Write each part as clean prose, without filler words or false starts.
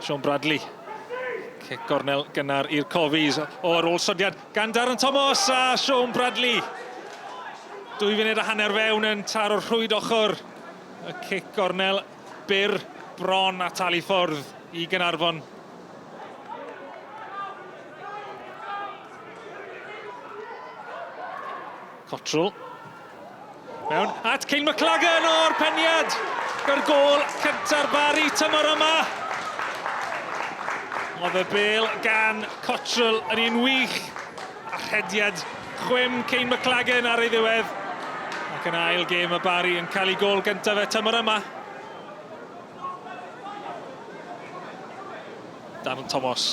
Sean Bradley. Cic gornel gynnar i'r Cofis o'r ôl sodiad gan Darren Thomas a Sean Bradley. 2 funud a hanner fewn yn taro'r rhwyd ochr. Y cic gornel byr bron a talu ffordd i Gaernarfon. Cottrell. Mewn at Kane McLagan o'r peniad. Gy'r gôl cynta'r Bari tymor yma. Oedd y bel gan Cottrell yn un wych. A rhediad chwim Kane McLagan ar ei ddiwedd. Ac yn ail gêm y Bari yn cael ei gôl gyntaf e tymor yma. Darren Thomas.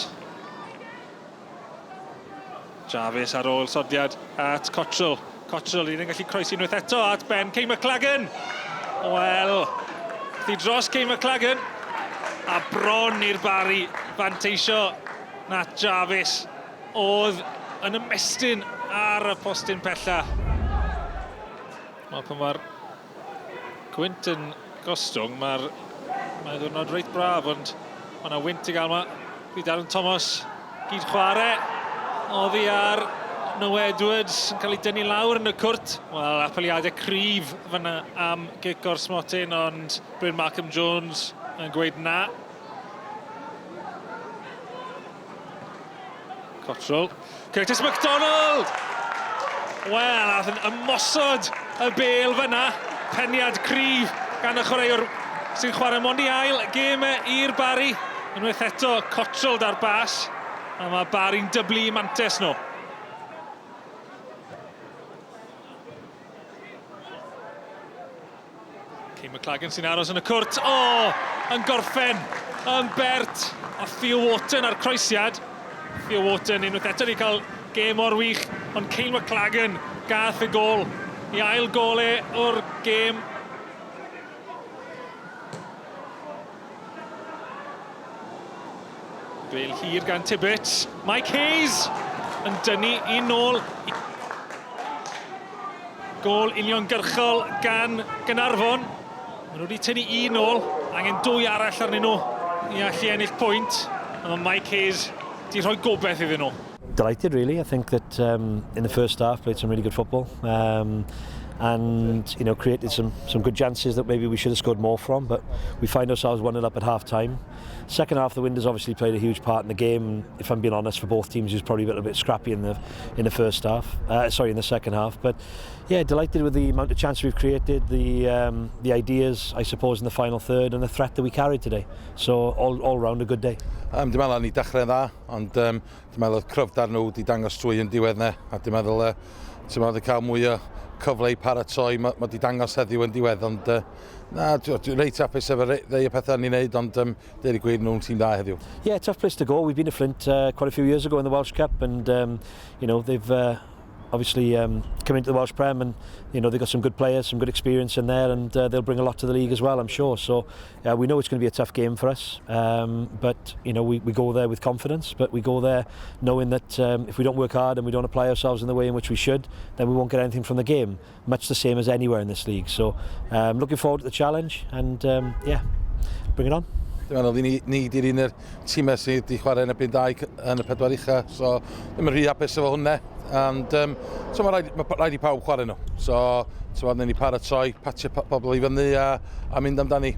Jarvis ar ôl sodiad at Cottrell. Cottrell un yn gallu croesi unwaith eto at Ben Kay McLagan. Wel, ddi dros Kay McLagan. A bron i'r Bari fanteisio Nat Jarvis oedd yn ymestyn ar y postyn pella. Wel, pan mae'r gwynt yn gostwng, mae'r mae ddwrnod reit braf, ond mae yna wynt i gael yma. Fi Darren Thomas gyd chwarae oddi ar Noah Edwards yn cael ei dynnu lawr yn y cwrt. Wel, apeliadau cryf fyna am gic o'r smotyn, ond Bryn Malcolm Jones yn gweud na. Cottrell. Curtis McDonald! Wel, ath yn ymosod y bel fyna. Peniad cryf gan y chwaraewr sy'n chwarae mond i ail gêm e i'r Barry. Unwaith eto, Cottrell da'r bas. A mae Barry'n dyblu i mantes nhw. Kane McLagan sy'n aros yn y cwrt. O! Yn gorffen yn bert. A Theo Wharton ar croesiad. Theo Wharton unwaith eto wedi cael gêm mor wych, ond Kane McLagan gath y gôl. I ail gôl e o'r gêm. Bel hir gan Tibbets. Mike Hayes yn dynnu un nôl. Gôl uniongyrchol gan Gaernarfon. Maen nhw wedi tynnu un nôl. Angen dwy arall arnyn nhw i allu ennill pwynt. A mae Mike Hayes di rhoi gobeith iddyn nhw. Delighted really. I think that in the first half played some really good football. And you know created some some good chances that maybe we should have scored more from but we find ourselves 1-0 up at half time second half the wind has obviously played a huge part in the game if I'm being honest for both teams it was probably a little bit scrappy in the in the first half uh, sorry in the second half but yeah delighted with the amount of chances we've created the um, the ideas I suppose in the final third and the threat that we carried today so all all round a good day Um, dwi'n meddwl ni dechrau'n dda, ond um, Dwi'n meddwl oedd cryfder nhw wedi dangos trwy yn diwedd ne, a dwi'n meddwl uh, ti'n meddwl cael mwy o cyfle i paratoi, mae ma wedi dangos heddiw yn diwedd, ond uh, na, dwi'n dwi reit hapus efo rei o pethau ni'n neud, ond um, deud y gwir nhw'n tîm da heddiw. Yeah, tough place to go. We've been to Flint uh, quite a few years ago in the Welsh Cup and um, you know, they've uh, obviously um, come into the Welsh Prem and you know they've got some good players, some good experience in there, and uh, they'll bring a lot to the league as well, I'm sure. So uh, we know it's going to be a tough game for us, um, but you know we, we go there with confidence, but we go there knowing that um, if we don't work hard and we don't apply ourselves in the way in which we should, then we won't get anything from the game. Much the same as anywhere in this league. So um, looking forward to the challenge, and um, yeah, bring it on. Dwi'n meddwl, ni, ni di'r un o'r tîmau sydd wedi chwarae yn y byd dau yn y pedwar ucha, so ddim yn rhy hapus efo hwnna. And, um, so mae rhaid, ma rhaid i pawb chwarae nhw. So, so mae ni paratoi, patio pobl i fyny a, a mynd amdani.